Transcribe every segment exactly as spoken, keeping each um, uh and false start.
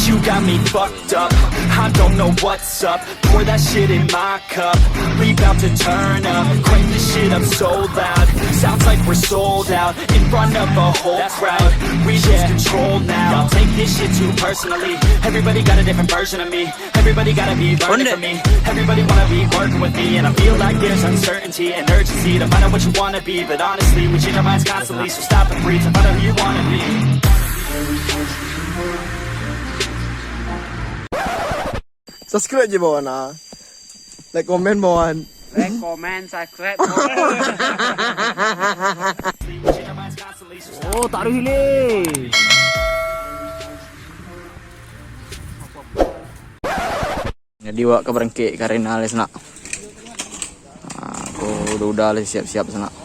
You got me fucked up, I don't know what's up. Pour that shit in my cup, we bout to turn up. Crank this shit up so loud, sounds like we're sold out. In front of a whole crowd, we lose control now. Y'all take this shit too personally. Everybody got a different version of me. Everybody gotta be learning from me. Everybody wanna be working with me. And I feel like there's uncertainty and urgency to find out what you wanna be. But honestly, we change our minds constantly. So stop and breathe and find out who you wanna be. Subscribe je bawah nah. Like, komen bawah. Like, comment, subscribe. Oh, taruih le. Jadi, wak ka barangkek ka arena lai sanak. Ah, ko udah-udah lai siap-siap sanak.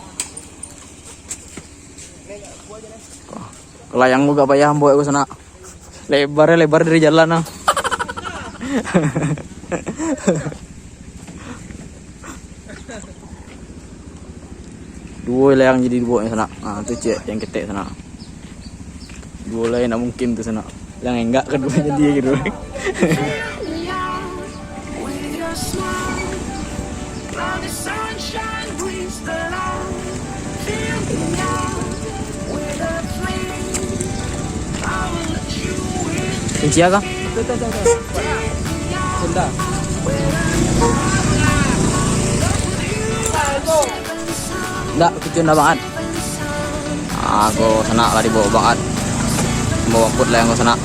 Ko, ko layang ko agak payah ambo ko sanak. Lebar, lebar dari jalan ah. Duo layang jadi duo nyo sanak. Ah, tu ciek yang ketek sanak. Duo lai nak mungkin tu sanak. Yang enggak kaduo jadi gitu. Kunci kah? Ndak, kucun dah bangat. Ah, ko sanak lah dibawa bangat. Bawa angkut lah yang ko sanak.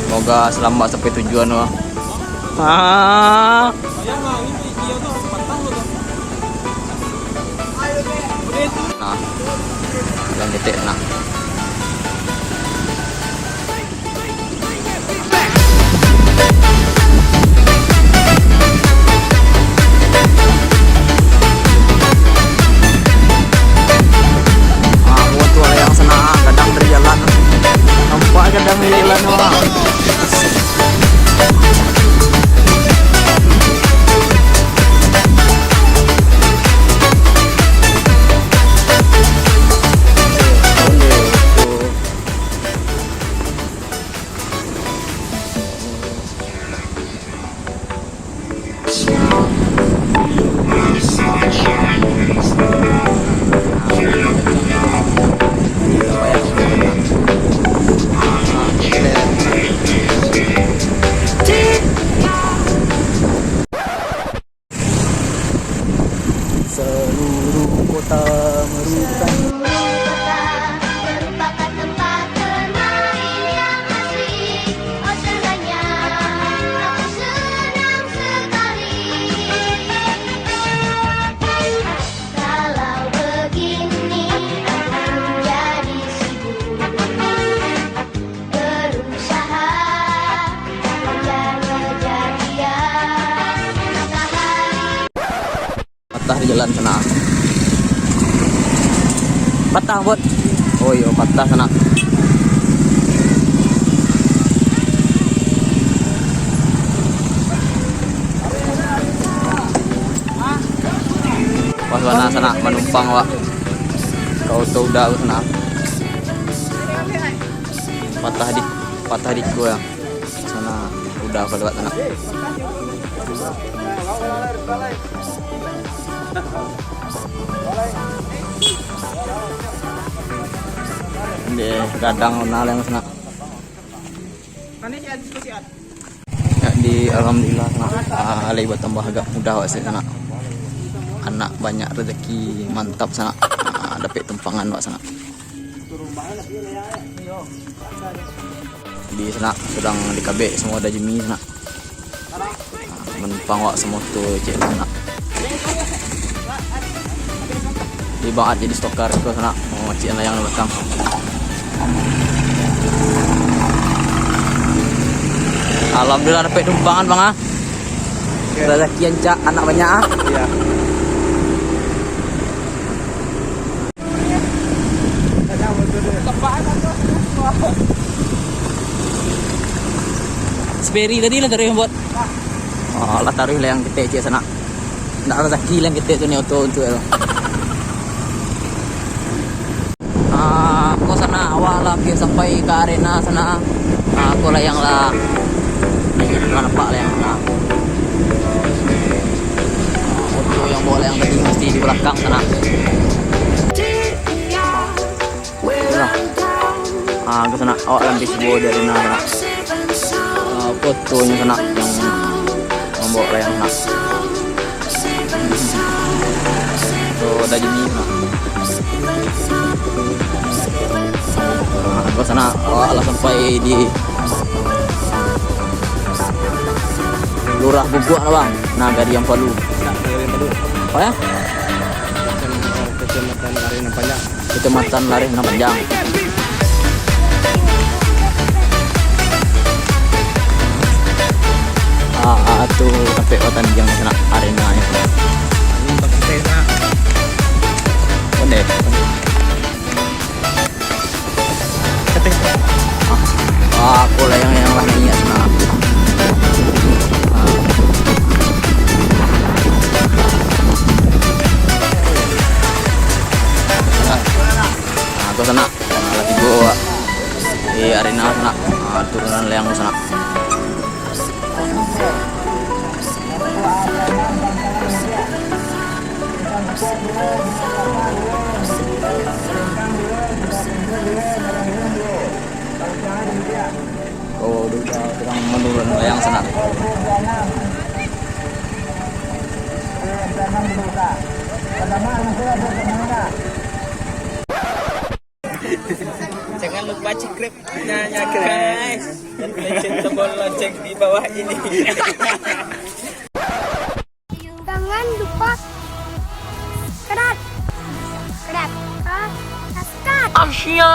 Semoga selamat sampai tujuan ko. Ah. Nah, yang ketek nah. Ah, buat tu yang sana, kadang dari jalan. Nampak kadang dari jalan, wah. Seluruh kota merupakan. Seluruh kota merupakan tempat bermain yang asik. Oh, senangnya, aku senang sekali. Kalau begini, aku jadi sibuk. Berusaha mengejar-ngejar dia, matahari. Patah di jalan sana. Patah, Bot. Oh iyo, patah sana. Wah, sana, sana manumpang, wak. Kau tahu dah, sana. Patah di, patah di gua. Sana udah apa lewat sana. Deh, gadang naleng sana. Jadi, alhamdulillah sana. Ah, lai batambah agak mudah wak sana. Anak banyak rezeki, mantap sana. Ah, dapek tumpangan wak sana. Di sana, sadang dikabek samo Da Jimmy sana. Ah, manumpang wak samoto ciek sana. Di Bang At jadi stokar ko sana. Oh, ciek layang di balakang. Alhamdulillah dapek tumpangan, Bang, ah. Oke. Rezeki rancak, anak banyak, ah. Iya. Sperry tadi lah taruih, Bot. Oh, lah taruih lah yang ketek ciek sana. Ndak rezeki lah yang ketek tu ni, oto tu, yo. Ah, ko sana, awak lah ka sampai ka arena sana. Ah, ko Layang lah. Nah, ini lah nampak layang lah. Oto yang bawa layang tadi mesti di balakang sanak. Nah. Ah, ka sanak, awak lah pai subo di arena sanak. Ah, otonyo sanak yang mambaok layang sanak. So, dah jadi sanak. Ah, ka sanak, awak lah sampai di Lurah Bubuak lah, Bang. Nagari Ampalu. Nagari Ampalu. Apa ya? Kecamatan Lareh Nan Panjang. Kecamatan Lareh Nan Panjang. Ah, ah, tu sampai batandiang di sanak, arena nyo. Angin bakateh, nak. Pandai. Kateh. Ah, ah, apo lah yang, yang lah naiak sanak. Ah. Ah, tu sanak. Ah, lah tibo, Wak. Di arena sanak. Ah, turunan layang tu sanak. Oh, udah, udah, sedang menurun layang sanak. Jangan lupa subscribe-nya, guys. Dan tekan tombol lonceng di bawah ini. Jangan lupa subscribe. Subscribe. Ah, subscribe. Asia.